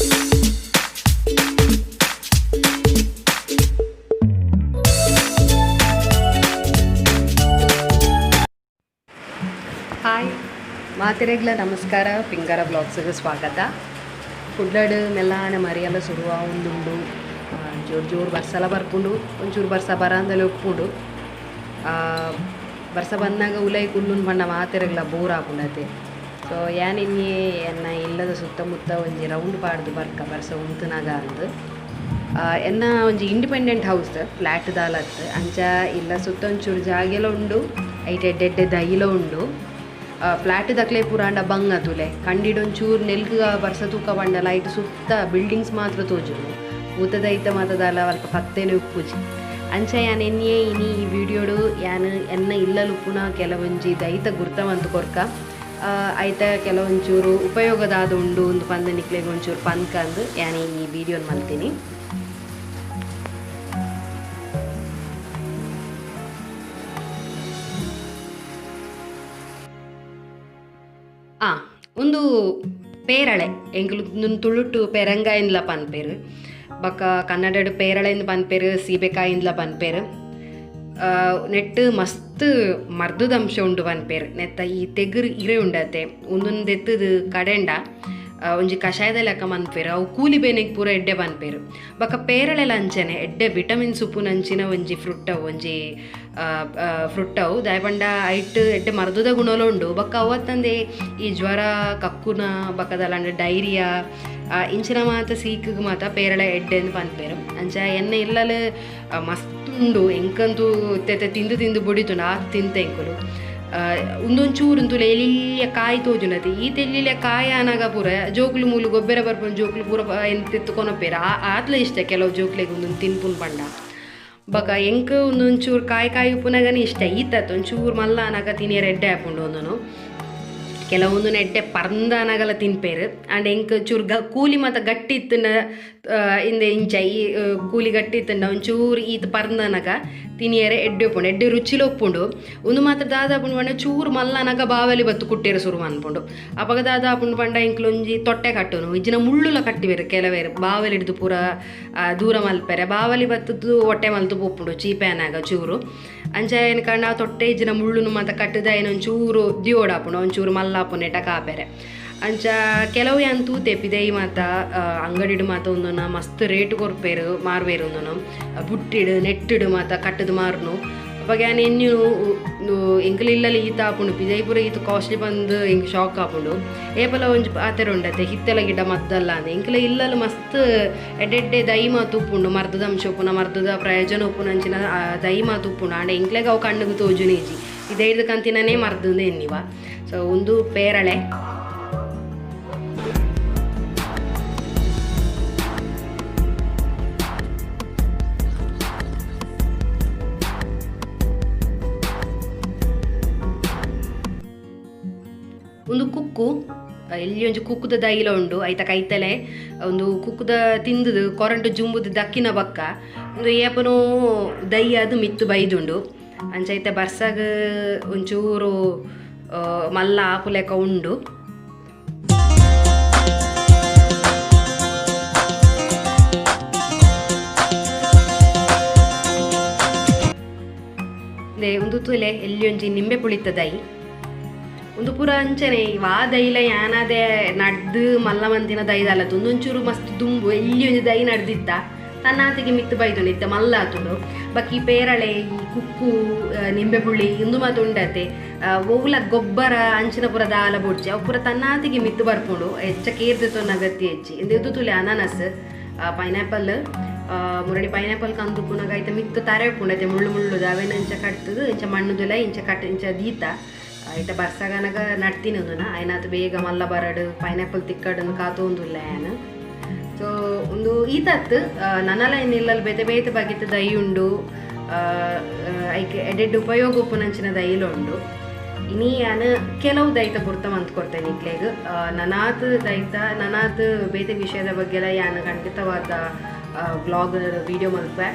Hi ಮಾತೆರೆಗ್ಲ ನಮಸ್ಕಾರ. ಪಿಂಗಾರ ಬ್ಲಾಗ್ಸ್ಗೆ ಸ್ವಾಗತ. ಕುಡ್ಲಡ್ ಮೆಲ್ಲಾನೆ ಮರಿಯಲ ಸುರುವ ಉಂದುಂಡು. ಜೋರು ಜೋರು ಬರ್ಸಲ ಬರ್ಪುಂಡು, ಒಂಚೂರು ಬರ್ಸ ಬರಾಂದಲೆ ಉಪ್ಪುಂಡು. ಬರ್ಸ ಬಂದಾಗ ಉಲೈ ಕುಲ್ಲುನ್ ಪಂಡ ಮಾತೆರೆಗ್ಲ ಬೋರ್ ಆಪುಂಡತೆ. ಸೊ ಯಾನ್ ಇನಿ ಎನ್ನ ಇಲ್ಲದ ಸುತ್ತಮುತ್ತ ಒಂಜಿ ರೌಂಡ್ ಪಾಡ್ದು ಬರ್ಕ ಬರ್ಸ ಉಂತುನಾಗ ಅಂದ್. ಎನ್ನ ಒಂಜಿ ಇಂಡಿಪೆಂಡೆಂಟ್ ಹೌಸ್, ಫ್ಲ್ಯಾಟ್ ದಾಲತ್. ಅಂಚ ಇಲ್ಲ ಸುತ್ತ ಒಂಚೂರು ಜಾಗೆಲ ಉಂಡು, ಐಟ್ ಎಡ್ಡೆ ಎಡ್ಡೆ ದೈಲ ಉಂಡು. ಫ್ಲ್ಯಾಟ್ ದಕ್ಲೆ ಪೂರಾಂಡ ಬಂಗ ತುಲೆ ಕಂಡಿಡೊಂಚೂರು ನೆಲ್ಕ ಬರ್ಸ ತೂಕ ಪಂಡಲ ಐಟ್ ಸುತ್ತ ಬಿಲ್ಡಿಂಗ್ಸ್ ಮಾತ್ರ ತೋಜುಂಡು. ಊತದ ಐತ ಮಾತ ದಾಲ ಅಲ್ಪ ಪತ್ತೇನೆ ಉಪ್ಪುಜಿ. ಅಂಚ ಯಾನ್ ಎನ್ನಿಯೇ ಇನಿ ಈ ವಿಡಿಯೋಡು ಯಾನ್ ಎನ್ನ ಇಲ್ಲಲ್ ಉಪ್ಪುನ ಕೆಲವೊಂಜಿ ದೈತ ಗುರ್ತ ಮಂತ್ ಕೊರ್ಕ, ಐತ ಕೆಲವೊಂಚೂರು ಉಪಯೋಗದಾದ ಉಂಡು ಉಂದು ಪಂದ್ ನಿಕ್ಲೆಗ್ ಒಂಚೂರು ಪನ್ಕಂದ್ ಯಾನ್ ಈ ವಿಡಿಯೋನ್ ಮಲ್ತೀನಿ. ಆ ಉಂದು ಪೇರಳೆ, ಎಂಕುಲು ತುಳುಟು ಪೆರಂಗಾಯಿಂದ್ಲ ಪನ್ಪೆರ್, ಬೊಕ್ಕ ಕನ್ನಡಡ್ ಪೇರಳೆಂದ್ ಪನ್ಪೆರ್, ಸೀಬೆಕಾಯಿಂದ್ಲ ಪನ್ಪೆರ್. ನೆಟ್ಟ್ ಮಸ್ತ್ ಮರ್ದದ ಅಂಶ ಉಂಡು ಪನ್ಪೆರ್. ನೆತ್ತ ಈ ತೆಗುರು ಇರೆ ಉಂಡತೆ, ಉಂದೊಂದು ದೆತ್ತುದು ಕಡೆಂಡ ಒಂಜಿ ಕಷಾಯದ ಲೆಕ್ಕ ಮನ್ಪೆರ್. ಅವು ಕೂಲಿ ಬೇನೆಗ್ ಪೂರ ಎಡ್ಡೆ ಪನ್ಪೆರ್. ಬೊಕ್ಕ ಪೇರಳೆಲ ಅಂಚನೆ ಎಡ್ಡೆ ವಿಟಮಿನ್ಸ್ ಉಪ್ಪುನಂಚಿನ ಒಂಜಿ ಫ್ರುಟ್ ಅವು, ಒಂಜಿ ಫ್ರುಟ್ ಅವು. ದಾಯೆ ಪಂಡ ಐಟ್ ಎಡ್ಡೆ ಮರ್ದದ ಗುಣಲ ಉಂಡು. ಬೊಕ್ಕ ಅವತ್ತಂದೆ ಈ ಜ್ವರ, ಕಕ್ಕುನ, ಬೊಕ್ಕ ಡೈರಿಯಾ ಇಂಚಿನ ಮಾತ ಸೀಕ್ಗ್ ಮಾತ ಪೇರಳೆ ಎಡ್ಡೆ ಅಂದ್ ಪನ್ಪೆರ್. ಅಂಚ ಎನ್ನ ಇಲ್ಲಲ್ ಮಸ್ತ್ ಉಂಡು. ಎಂಕಂತೂ ಇತ್ತೆ ತಿಂದು ತಿಂದು ಬೊಡಿತುಂಡು, ಆತ್ ತಿಂತ ಎಂಕುಲು. ಉಂದೊಂಚೂರು ಉಂತುಲೆ ಎಲ್ಲಿಯ ಕಾಯಿ ತೋಜುಂಡತೆ. ಈ ತೆಲ್ಲಿಯ ಕಾಯಿ ಆನಾಗ ಪೂರ ಜೋಕುಲು ಮೂಲು ಗೊಬ್ಬರ ಬರ್ಪುಂಡು, ಜೋಕುಲು ಪೂರ ಎಂತಿತ್ತು ಕೊನೊಪೆರ್. ಆತ್ಲ ಇಷ್ಟ ಕೆಲವು ಜೋಕ್ಲೆಗ್ ಉಂದೊಂದು ತಿನ್ಪುನ್ ಪಂಡ. ಬೊಕ್ಕ ಎಂಕ್ ಉಂದೊಂಚೂರು ಕಾಯಿ ಕಾಯಿ ಉಪ್ಪುನಾಗನೇ ಇಷ್ಟ. ಈತತ್ ಒಂಚೂರು ಮಲ್ಲ ಆನಾಗ ತಿನಿಯರ ಎಡ್ಡೆ ಆಪುಂಡು. ಒಂದೊನು ಕೆಲವೊಂದು ಎಡ್ಡೆ ಪರ್ಂದಾನಗಲ ತಿನ್ಪೇರು. ಆಂಡ್ ಎಂಕ್ ಚೂರು ಕೂಲಿ ಮಾತ ಗಟ್ಟಿ ಇತ್ತುಂಡ, ಇಂದೆ ಇಂಚ ಈ ಕೂಲಿ ಗಟ್ಟಿ ಇತ್ತುಂಡ ಒಂಚೂರು ಈತ್ ಪರ್ಂದನಗ ತಿನಿಯರೆ ಎಡ್ಡೆ ಉಪ್ಪುಂಡು, ಎಡ್ಡೆ ರುಚಿಲ ಉಪ್ಪುಂಡು. ಉಂದು ಮಾತ್ರ ದಾದ ಆಪುಂಡು ಪಂಡ ಚೂರು ಮಲ್ಲನಗ ಬಾವಲಿ ಬತ್ತು ಕುಟ್ಟೇರು ಸುರು ಮನ್ಪುಂಡು. ಅಪಗ ದಾದ ಆಪುಂಡು ಪಂಡ ಎಂಕ್ಲೊಂಜಿ ತೊಟ್ಟೆ ಕಟ್ಟುನು, ಇಜ್ಜಿನ ಮುಳ್ಳುಲ ಕಟ್ಟಿವೆರು ಕೆಲವೇರು ಬಾವಲಿ ಹಿಡ್ದು ಪೂರ ದೂರ ಮಲ್ಪೆರೆ. ಬಾವಲಿ ಬತ್ತದ್ದು ಹೊಟ್ಟೆ ಮಲ್ತು ಪೋಪುಂಡು ಚೀಪೆ ಆನಾಗ ಚೂರು. ಅಂಚ ಏನ್ ಆ ತೊಟ್ಟೆ ಇಜ್ಜಿನ ಮುಳ್ಳುನು ಮಾತ ಕಟ್ಟದ ಒಂಚೂರು ದಿಯೋಡಾಪುಂಡು, ಒಂಚೂರು ಮಲ್ಲಾಪುನೇಟ ಕಾಪೆರೆ. ಅಂಚ ಕೆಲವು ಯಾನ್ ತೂತೆ ಪಿದೈ ಮಾತ ಅಂಗಡಿಡು ಮಾತ ಒಂದೊನ ಮಸ್ತ್ ರೇಟ್ ಕೊರ್ಪೇರು ಮಾರ್ವೇರು. ಒಂದೊನ ಬುಟ್ಟಿಡು ನೆಟ್ಟಿಡು ಮಾತ ಕಟ್ಟದು ಮಾರುನು. ಅವಾಗ ಯಾನ್ ಎನ್ಯು ಎಂಕುಲು ಇಲ್ಲಲ್ಲಿ ಈತ ಆಪುಂಡು, ಪಿದೈ ಪೂರ ಈತ ಕಾಸ್ಟ್ಲಿ ಬಂದು ಎಂಕ್ ಶಾಕ್ ಆಪುಂಡು. ಏಪಲ ಒಂಜಿ ಪಾತೆರ ಉಂಡತೆ, ಹಿತ್ತೆಲ ಗಿಡ ಮದ್ದಲ್ಲ ಅಂದ್. ಎಂಕುಲ ಇಲ್ಲಲ್ ಮಸ್ತ್ ಎಡ್ಡೆ ಎಡ್ಡೆ ದೈ ಮಾತ ಉಪ್ಪುಂಡು, ಮರ್ದದ ಅಂಶ ಉಪ್ಪುನ, ಮರ್ದದ ಪ್ರಯೋಜನ ಉಪ್ಪುನಂಚಿನ ದೈ ಮಾತ ಉಪ್ಪುಂಡು. ಆಂಡ ಎಂಕ್ಲೆಗ್ ಅವು ಕಣ್ಣುಗು ತೋಜುನ ಇಜ್ಜಿ, ಇದೇ ಕಂತಿನೇ ಮರ್ದಂದು ಎನ್ನಿವ. ಸೊ ಉಂದು ಪೇರಳೆ. ಒಂದು ಕುಕ್ಕು, ಎಲ್ಲಿ ಒಂಜಿ ಕುಕ್ಕುದ ದೈಲ ಉಂಡು. ಐತ ಕೈತಲೆ ಒಂದು ಕುಕ್ಕುದ ತಿಂದುದು ಕೊರಂಟು ಜುಂಬುದು ದಕ್ಕಿನ ಬಕ್ಕ ಒಂದು ಏಪನೋ ದೈ ಅದು ಮಿತ್ತು ಬೈದುಂಡು. ಅಂಚ ಐತ ಬರ್ಸಗ್ ಒಂಚೂರು ಮಲ್ಲ ಆಪುಲೆಕ ಉಂಡು. ಉಂದು ತೂಲೆ ಎಲ್ಲಿ ಒಂಜಿ ನಿಂಬೆ ಪುಳಿತ ದೈ. ಉಂದು ಪೂರ ಅಂಚನೆ ವಾ ದೈಲ ಯಾನಾದೆ ನಡ್ದು ಮಲ್ಲ ಮಂತಿನ ದೈದಲ್ಲ, ಒಂದೊಂಚೂರು ಮಸ್ತ್ ದುಂಬು ಎಲ್ಲಿ ಒಂಜಿ ದೈ ನಡ್ದಿತ್ತ ತನ್ನಾತಿಗೆ ಮಿತ್ತು ಬೈದುಂಡು, ಇತ್ತ ಮಲ್ಲ ಆತುಂಡು. ಬಾಕಿ ಪೇರಳೆ, ಈ ಕುಕ್ಕು, ನಿಂಬೆ ಪುಳಿ ಇಂದು ಮಾತ ಉಂಡತೆ. ಒವ್ಲ ಗೊಬ್ಬರ ಅಂಚಿನ ಪೂರ ದಾಲ ಬೊಡ್ಚಿ, ಅವು ಪೂರ ತನ್ನಾತಿಗೆ ಮಿತ್ತು ಬರ್ಪುಂಡು. ಹೆಚ್ಚ ಕೇರ್ದೆ ತೊನ್ನ ಅಗತ್ಯ ಹೆಚ್ಚಿ. ಇಂದು ಇದು ತುಲೆ ಅನಾನಸ್, ಪೈನಾಪಲ್, ಮುರಡಿ ಪೈನಾಪಲ್ ಕಂದು ಪುನಗ ಐತ ಮಿತ್ತು ತಾರೆ ಉಪ್ಪುಂಡು ಐತೆ ಮುಳ್ಳು ಮುಳ್ಳುದು. ಅವೇನ ಇಂಚ ಕಟ್ತದು ಇಂಚ ಮಣ್ಣುದುಲ ಇಂಚ ಕಟ್ ಇಂಚ ದೀತ ಐತ ಬರ್ಸಗನಗ ನಡ್ತೀನಿ ಒಂದುನ ಐನಾತ್ ಬೇಗ ಮಲ್ಲ ಬರಡು ಪೈನಾಪಲ್ ತಿಕ್ಕಡನ್ನು ಕಾತೊಂದುಲ್ಲ ಯಾನ್. ಸೊ ಒಂದು ಈತತ್ ನನಲ ಇನ್ನಿಲ್ಲಲ್ ಬೇತೆ ಬೇತೆ ಬಗೆತ ದೈ ಉಂಡು, ಐಕ್ ಎಡೆಡ್ ಉಪಯೋಗ ಉಪ್ಪುನಂಚಿನ ದೈಲ ಉಂಡು. ಇನಿ ಯಾನ್ ಕೆಲವು ದೈತ ಗುರ್ತ ಮಂತ್ ಕೊರ್ತೇನೆ ನಿಕ್ಲೆಗ್. ನನಾತ್ ದೈತ ನನಾತ್ ಬೇತೆ ವಿಷಯದ ಬಗ್ಗೆಲ ಯಾನ್ ಖಂಡಿತವಾದ ವ್ಲಾಗ್ ವಿಡಿಯೋ ಮಲ್ಪೆ.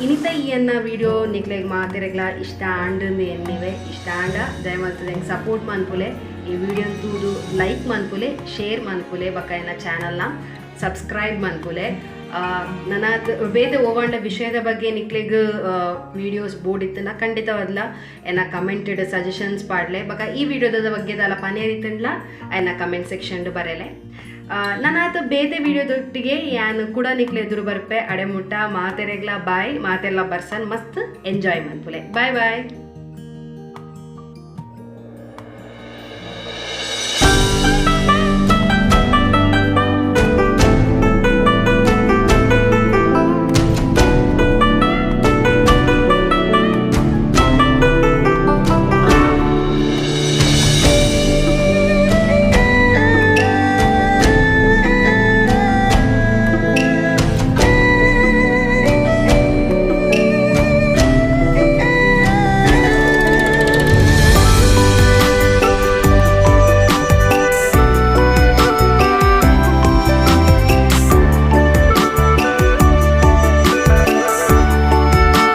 ಇನಿತ ಈ ಎನ್ನ ವಿಡಿಯೋ ನಿಕ್ಲೆಗ್ ಮಾತೆರೆಗ್ಲ ಇಷ್ಟ ಆಂಡ್ ಎನ್ನಿವೆ. ಇಷ್ಟ ಆಂಡ ದಯಮಲ್ತದ ಎಂಕ್ ಸಪೋರ್ಟ್ ಮನ್ಪುಲೆ, ಈ ವಿಡಿಯೋ ತೂದು ಲೈಕ್ ಮನ್ಪುಲೆ, ಶೇರ್ ಮನ್ಪುಲೆ, ಬೊಕ್ಕ ಎನ್ನ ಚಾನಲ್ನ ಸಬ್ಸ್ಕ್ರೈಬ್ ಮನ್ಪುಲೆ. ನನಾತ್ ಬೇತೆ ಓವಾಂಡ ವಿಷಯದ ಬಗ್ಗೆ ನಿಕ್ಲೆಗ್ ವೀಡಿಯೋಸ್ ಬೋಡಿತ್ತುಂಡ ಖಂಡಿತವಾದ್ಲ ಎನ್ನ ಕಮೆಂಟೆಡ್ ಸಜೆಷನ್ಸ್ ಪಾಡ್ಲೆ. ಬೊಕ ಈ ವಿಡಿಯೋದ ಬಗ್ಗೆ ದಾಲ ಪನೇರಿತ್ತುಂಡ್ಲ ಎನ್ನ ಕಮೆಂಟ್ ಸೆಕ್ಷನ್ ಬರೆಲೆ. ನನಾತ್ ಬೇತೆ ವಿಡಿಯೋದೊಟ್ಟಿಗೆ ಯಾನ್ ಕೂಡ ನಿಕ್ಲೆ ಎದುರು ಬರ್ಪೆ. ಅಡೆ ಮುಟ್ಟ ಮಾತೆರೆಗ್ಲ ಬಾಯ್, ಮಾತೆರ್ಲ ಬರ್ಸನ್ ಮಸ್ತ್ ಎಂಜಾಯ್ ಮನ್ಪುಲೆ. Boy boy.